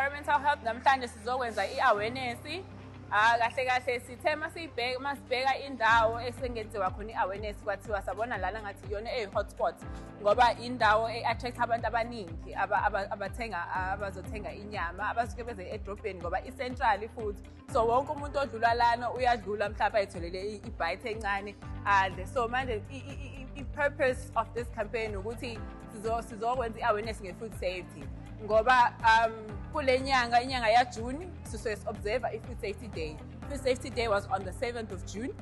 Environmental health, namhlanje sizokwenza i-awareness. Ah, kahle kahle sithe masibheka masibheka indawo esengenziwa khona i-awareness, kwathiwa sabona lana ngathi iyona eyi-hotspot ngoba indawo e-attract abantu abaningi abathenga, abazothenga inyama, abasuke beze edrobheni ngoba i-central futhi. So wonke umuntu odlula lana uyadlula mhlawumbe ayitholele i-bite encane adle. So manje i-purpose of this campaign ukuthi sizokwenza i-awareness nge-food safety ngoba kule nyanga, inyanga yaJune, sisuke si-observe i-Food Safety Day. Food Safety Day was on the 7th of June,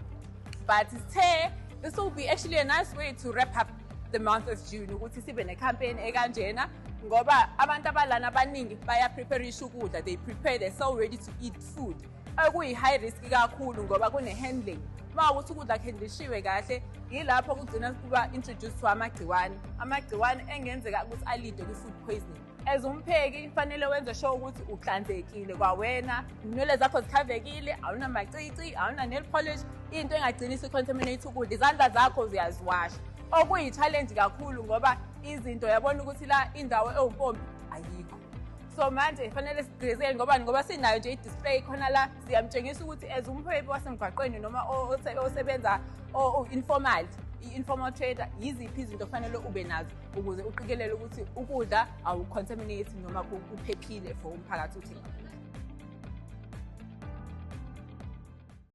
but sithe this will be actually a nice way to wrap up the month of June ukuthi sibe ne-campaign ekanjena ngoba abantu abalana abaningi bayapreparisha ukudla. They prepare, they're so ready to eat food, okuyi-high risk kakhulu ngoba kune-handling. Uma ukuthi ukudla kuhandlishiwe kahle, yilapho kugcina kuba introduced to amagciwane, amagciwane engenzeka ukuthi a-lead-e kwi-food poisoning. As umpheki fanele wenze sure ukuthi uhlanzekile kwawena, inwele zakho zikhavekile, awunamacici, awuna nail polish, into engagcina isi-contaminate ukudla. Izandla zakho ziyaziwasha, okuyi-challenge kakhulu ngoba izinto yabona ukuthi la indawo ewumpompi ayikho. So manje fanele sigqizele ngoba sinayo nje i-display khona la, siyamtshengisa ukuthi as umpheki wasemgwaqweni noma osebenza informal, i-informal trader, yiziphi izinto kufanele ube nazo ukuze uqikelele ukuthi ukudla awucontaminate noma kuphephile for umphakathi uthenga.